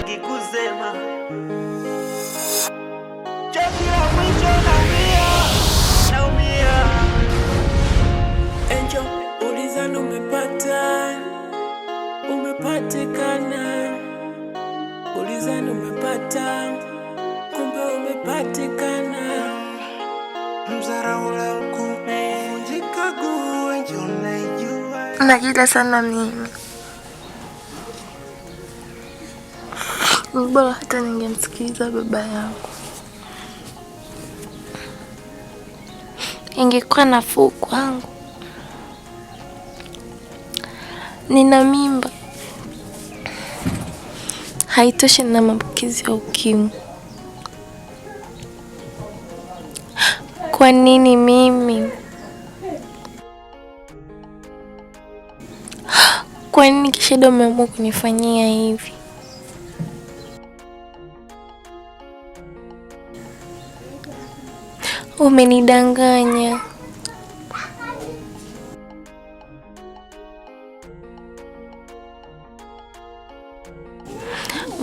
Sitaki kusema. Chozi la mwisho naumia, naumia. Angel, ulizani umepata, umepatikana. Ulizani umepata, kumbe umepatikana. Mzaraula kuvunjika guu, Angel naijua. Najila sana mimi. Ni bora hata ningemsikiliza baba yangu, ingekuwa nafuu kwangu. Nina mimba, haitoshi na maambukizi ya ukimwi. Kwa nini mimi? Kwa nini Kishada umeamua kunifanyia hivi? Umenidanganya.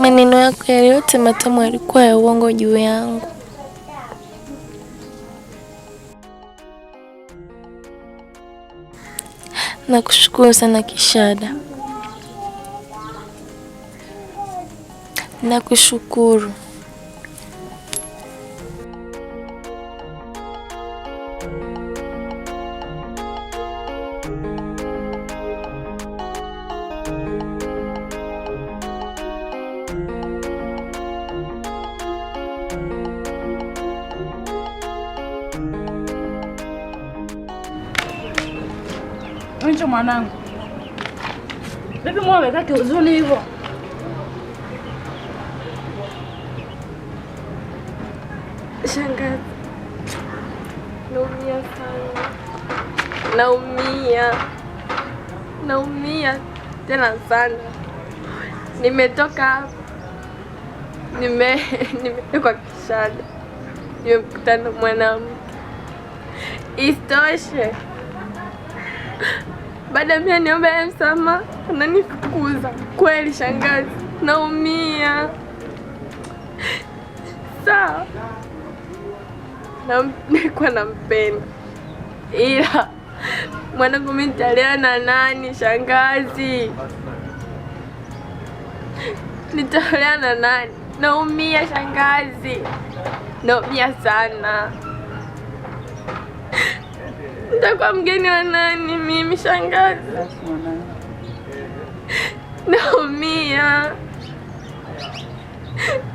Maneno yako yale yote matamu yalikuwa ya uongo juu yangu. Nakushukuru sana Kishada, nakushukuru. Ncho mwanangu, vipi mwa umekaa kihuzuni hivyo? Shangazi, naumia sana, naumia, naumia tena sana. Nimetoka hapa, nimewekwa Kishada, nimemkutana mwanamke. Isitoshe, baada ya mimi niombe msamaha, ananifukuza. Kweli shangazi, naumia. Sawa, nilikuwa nampenda, ila mwanangu mimi nitalea na nani shangazi? Nitalea na nani? Naumia shangazi, naumia sana. Nitakuwa mgeni wa nani mimi shangazi? Naumia,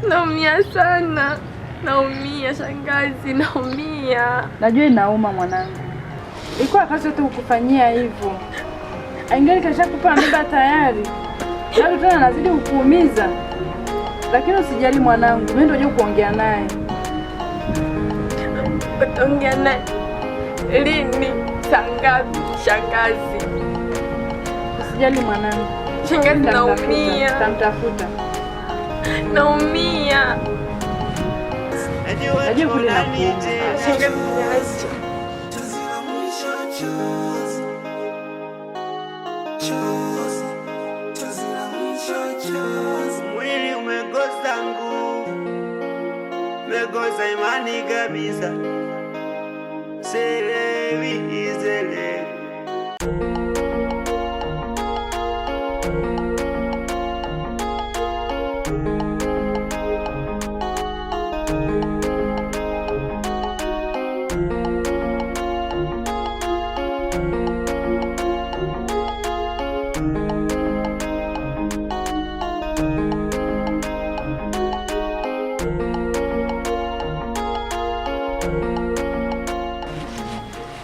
naumia sana, naumia shangazi, naumia. Najua inauma mwanangu, ilikuwa kazi tu kukufanyia hivyo, ingali kashakupa mimba tayari, bado tena anazidi kukuumiza. Lakini usijali mwanangu, mimi ndio kuongea naye. Utaongea naye lini? Saa ngapi shangazi? Usijali mwanangu, Shangazi, naumia, nitamtafuta. Naumia. Najua Najua kule tuonani nakuuma. tena. Shangazi, niache. Chozi la mwisho, chozi. Chozi, chozi la mwisho, chozi. Mwili umekosa nguvu, umekosa imani kabisa. Sielewi, sielewi.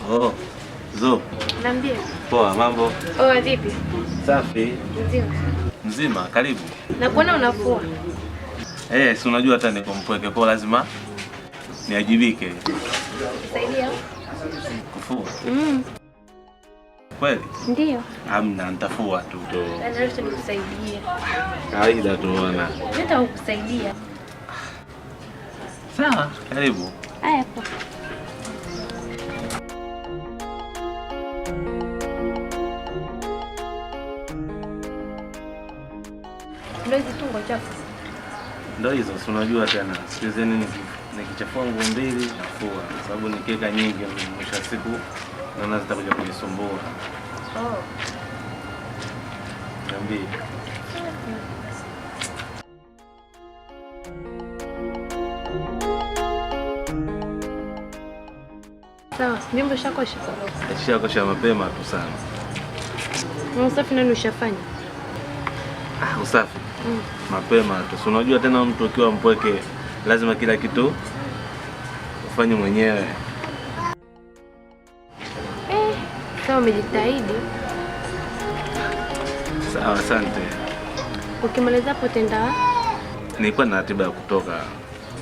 Oh, Zo, Niambie. Poa, mambo? Oh, vipi? Safi. Mzima. Mzima, karibu. Nakuona unafua. Eh, si unajua hata niko mpweke, kwa lazima niajibike. Saidia. Kufua? Kweli? Ndio. Hamna, nitafua tu. Nataka nikusaidie. Kawaida tu bwana. Nataka kukusaidia. Sawa, karibu. Haya poa. Ndio hizi tungo chafu. Ndio hizo, si unajua tena. Siku hizi nikichafua nguo mbili nafua, sababu nikiweka nyingi mwisho wa siku naona zitakuja kunisumbua. Oh. Niambie. Sawa, vyombo ushakosha? Nishakosha mapema tu sana. Na usafi nani ushafanya? Ah, usafi. Mapema tu. Si unajua tena mtu ukiwa mpweke lazima kila kitu ufanye mwenyewe. Sawa, umejitahidi. Sawa, asante. Ukimaliza hapo utaenda? Nilikuwa na ratiba ya kutoka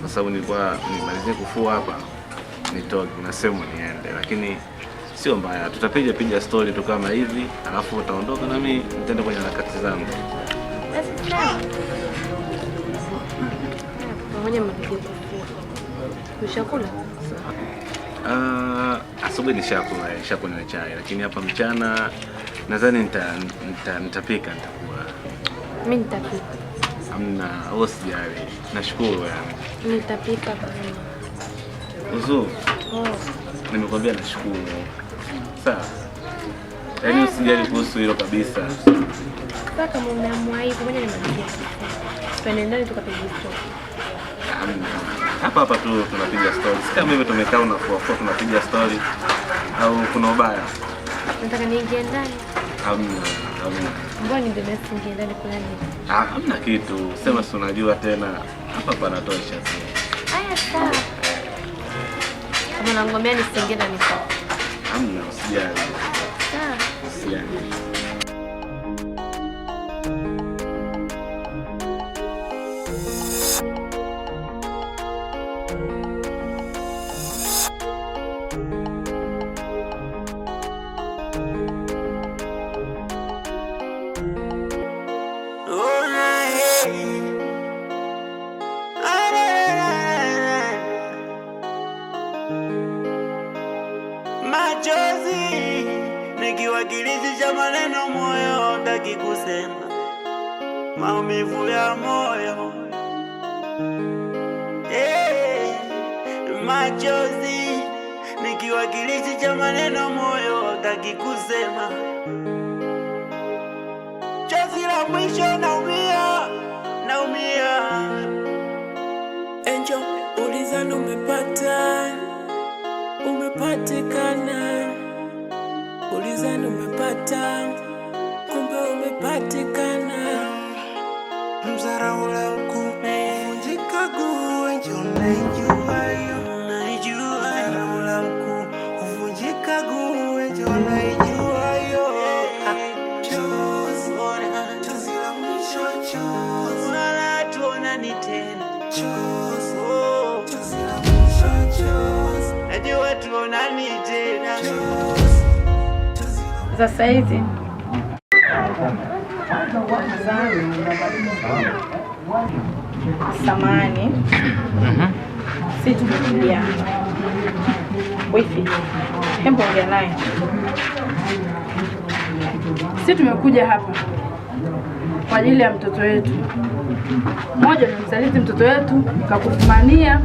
kwa sababu nilikuwa nimalizie kufua hapa nitoke na sehemu niende, lakini sio mbaya, tutapiga piga story tu kama hivi, alafu utaondoka na mimi nitaenda kwenye harakati zangu. Basi sawa. Pamoja malizie kufua. Ushakula? Asubuhi nishakula chai, lakini hapa mchana nadhani nitapika, nitakula. Mimi nitapika. Hamna, usijali. Nashukuru yani. Nitapika bwana. Uzu. Oh. Nimekwambia nashukuru. Sawa. Yaani usijali kuhusu hilo kabisa. Sasa kama umeamua hivyo, ngoja nimalizie. Twende ndani tukapiga story. Hamna. Hapa hapa tu tunapiga story. Si kama hivi tumekaa unafua fua tunapiga story au kuna ubaya? Nataka niingie ndani. Hamna, hamna. Mbona ni bebe singie ndani kuna nini? Ah, hamna kitu. Sema si unajua tena. Hapa panatosha tu. Haya sawa. Kama unangomea nisingie ndani kwa. Hamna, usijali. Sawa. Usijali. Machozi nikiwakilisha maneno moyo hutaki kusema, maumivu ya moyo. Machozi nikiwakilisha maneno moyo hutaki kusema, chozi la mwisho naumia, naumia. Angel, ulizani umepata, umepatikana. Ulizani umepata, kumbe umepatikana. Mzara ule mkuu, vunjika guu, Angel naijua hiyo, naijua. Mzara ule mkuu, vunjika guu, Angel naijua hiyo. Chozi, chozi la mwisho, chozi. Wala tuonani tena. Chozi, chozi la mwisho, chozi. Najua tuonani tena. Sasa hizi samani si tumekuja hapa. Wifi, hebu ongea naye. Si tumekuja hapa kwa ajili ya mtoto wetu. Mmoja umemsaliti mtoto wetu, kakufumania.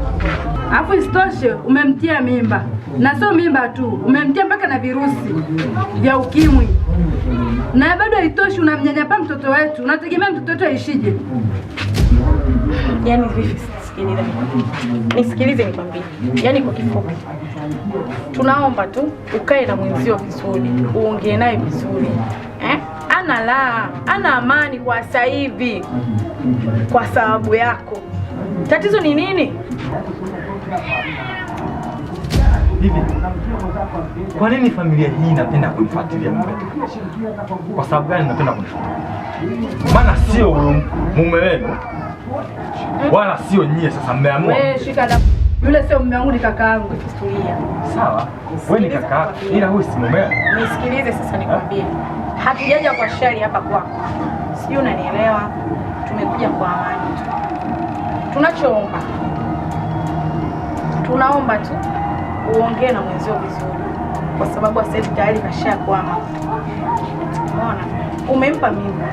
Alafu isitoshe umemtia mimba. Na sio mimba tu, umemtia mpaka na virusi vya ukimwi. Na bado haitoshi unamnyanyapaa mtoto wetu. Unategemea mtoto wetu aishije? Yaani vipi, sikiliza nikwambie. Nisikilize nikwambie. Yaani kwa kifupi, tunaomba tu ukae na mwenzio vizuri, uongee naye vizuri. Ana la, ana amani kwa sasa hivi kwa sababu yako. Tatizo ni nini? Hivi kwa nini familia hii inapenda kunifuatilia mimi katika maisha? Kwa sababu gani inapenda kunifuatilia? Maana sio mume wenu wala sio nyie. Sasa mmeamua. Wewe shika na yule sio mume wangu, ni kaka yangu. Tulia. Sawa, wewe ni kaka, ila huyu si mume. Nisikilize sasa nikwambie. Hatujaja kwa shari hapa kwako. Sijui unanielewa. Tumekuja kwa amani tu. Tunachoomba, tunaomba tu uongee na mwenzio vizuri, kwa sababu sasa hivi tayari kashakwama. Umeona? Umempa mimba.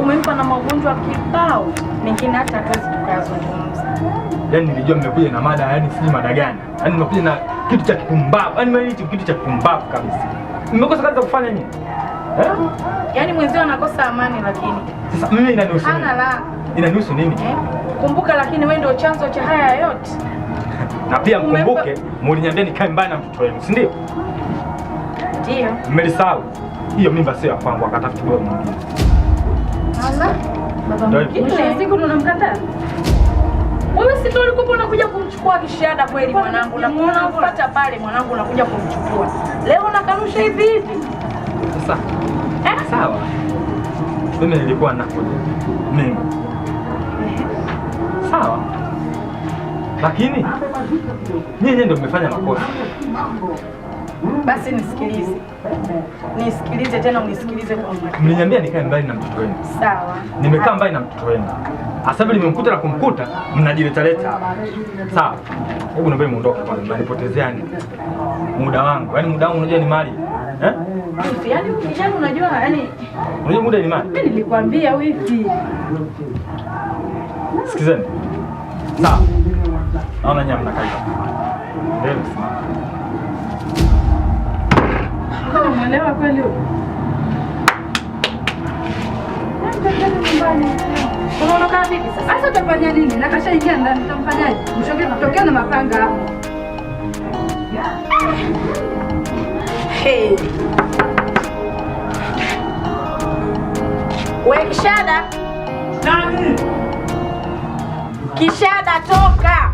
Umempa na magonjwa kibao, mengine hata hatuwezi tukayazungumza. Yaani nilijua mmekuja na mada, yaani sijui mada gani. Yaani mmekuja na kitu cha kipumbavu. Yaani mimi hicho kitu cha kipumbavu kabisa. Mmekosa kazi za kufanya nyinyi? Eh? Yaani mwenzio anakosa amani lakini. Sasa mimi inanihusu nini? Hana la. Inanihusu nini? Eh? Kumbuka lakini wewe ndio chanzo cha haya yote. Na pia mkumbuke mliniambia nikae mbali na mtoto wenu, si ndio? Ndio. Mmelisahau. Hiyo mimba sio ya kwangu, akatafuta baba mwingine. Ala. Baba mwingine. Siku tunamkataa. Wewe si ndio ulikuwa unakuja kumchukua Kishada kweli mwanangu, na unamfuata pale mwanangu unakuja kumchukua. Leo unakanusha hivi hivi. Sasa. Sawa. Mimi nilikuwa nakuja. Mimi. Sawa. Lakini nyinyi ndio mmefanya makosa. Basi nisikilize. Nisikilize tena, unisikilize kwa makini. Mliniambia nikae mbali na mtoto wenu. Sawa. Nimekaa mbali na mtoto wenu. Sasa hivi nimemkuta na kumkuta, mnajiletaleta hapa. Sawa. Hebu naomba muondoke kwanza, mnanipotezea muda wangu. Yaani muda wangu unajua ni mali. Eh? Yaani kijana unajua, yaani unajua muda ni mali. Mimi nilikwambia wifi. Sikizeni. Sawa. Naona nyinyi mnakaa. Ndio msimamo. Unaelewa kweli huyo? Unaondoka vipi sasa? Sasa utafanya nini? Na kashaingia ndani utamfanyaje? Mshoke kutokea na mapanga hapo. Hey. We Kishada. Nani? Kishada toka.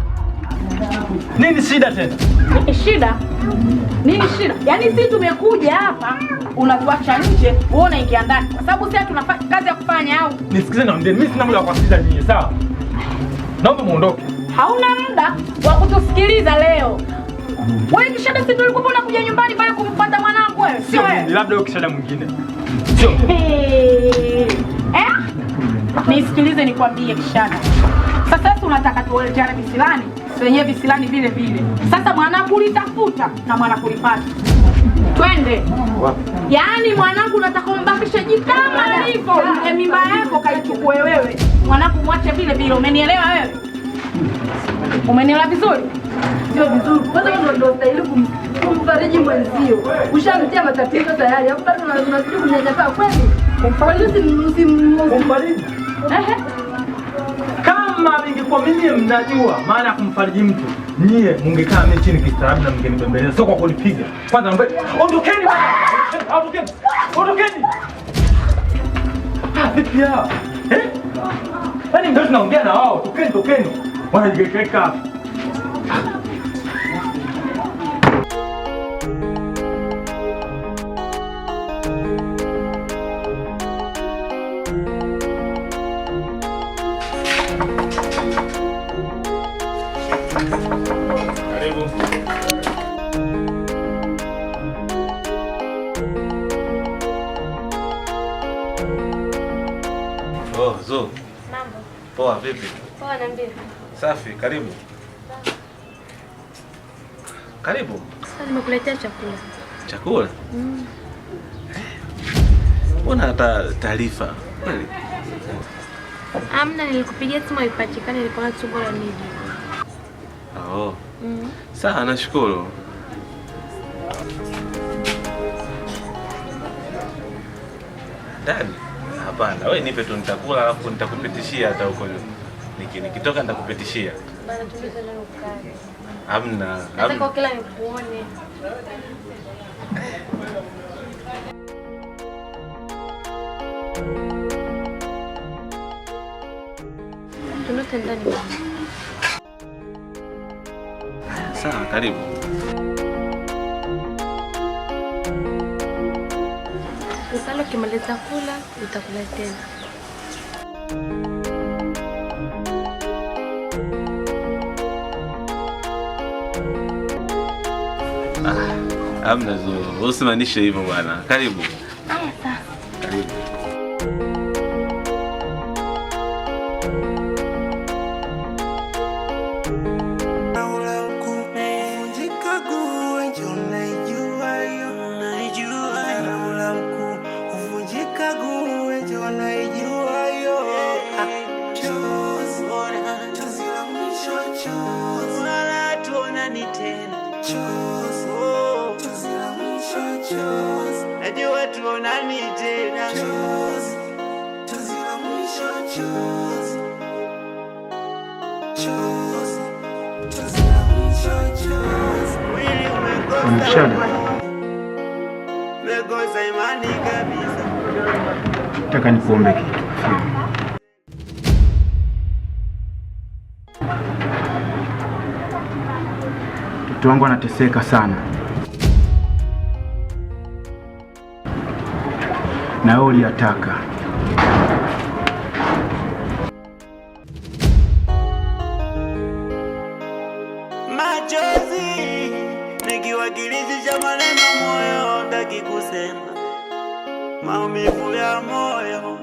Nini shida tena? Nini shida? Nini shida? Yaani sisi tumekuja hapa unatuacha nje, wewe unaingia ndani. Kwa sababu sisi tuna kazi ya kufanya au? Nisikize niambie, mimi sina muda wa kusikiliza nyinyi, sawa? Naomba muondoke. Hauna muda wa kutusikiliza leo. Wewe Kishada si ndio ulikuwa unakuja nyumbani pale kumfuata mwanangu wewe? Sio mimi, labda wewe Kishada mwingine. Sio mimi. Eh? Nisikilize nikwambie Kishada. Sasa sisi unataka tuoleane visilani, sisi wenyewe visilani vile vile. Sasa mwanangu ulitafuta na mwana kulipata. Twende. Yaani mwanangu nataka umbakishe jikama alivyo. Mimba yako kaichukue wewe. Mwanangu mwache vile vile. Umenielewa wewe? Umenielewa vizuri? Sio vizuri. Kwanza wewe ndio unastahili kumfariji mwenzio. Ushamtia matatizo tayari. Hapo bado unazidi kumnyanyapaa kweli? Kumfariji? Ehe. Kama ningekuwa mimi mnajua maana kumfariji mtu, nyie mungekaa mimi chini kistaarabu na mngenibembeleza, sio kwa kunipiga. Kwanza naomba ondokeni bwana. Ondokeni. Ondokeni. Ah, vipi hao? Eh? Yaani ndio tunaongea na wao, tokeni tokeni. Wanajikeka. Karibu. Oh, Zo. Mambo. Poa vipi? Poa niambie. Safi, karibu. Karibu. Sasa nimekuletea chakula. Chakula? Mm. Mbona hata taarifa? Kweli? Amna, nilikupigia simu haipatikani, nilikuwa na tumbo la niji. Oh. Mm. Sawa, nashukuru. Ndani? Hapana, wewe nipe tu nitakula alafu nitakupitishia hata huko juu. Nikitoka nitakupitishia. Bana tuliza leo ukae. Hamna. Nataka kila nikuone. Tundote ndani mama. Sawa, karibu. Ukalo kimaliza kula, utakula tena. Ah, hamna zuri. Usimaanishe hivyo bwana. Karibu. Haya sawa. Karibu. Wanaijua hiyo. Ah, chozi, chozi la mwisho, chozi. Wala tuonani tena. Chozi, chozi la mwisho, chozi. Najua tuonani tena. Chozi, chozi la mwisho, chozi. Chozi, chozi la mwisho, chozi. Mwili umekosa Mshale. umekosa imani kabisa. Nataka nikuombe kitu. Sio? Mtoto wangu anateseka sana, na wewe uliyataka. Machozi nikiwakilishi cha maneno moyo taki kusema maumivu ya moyo.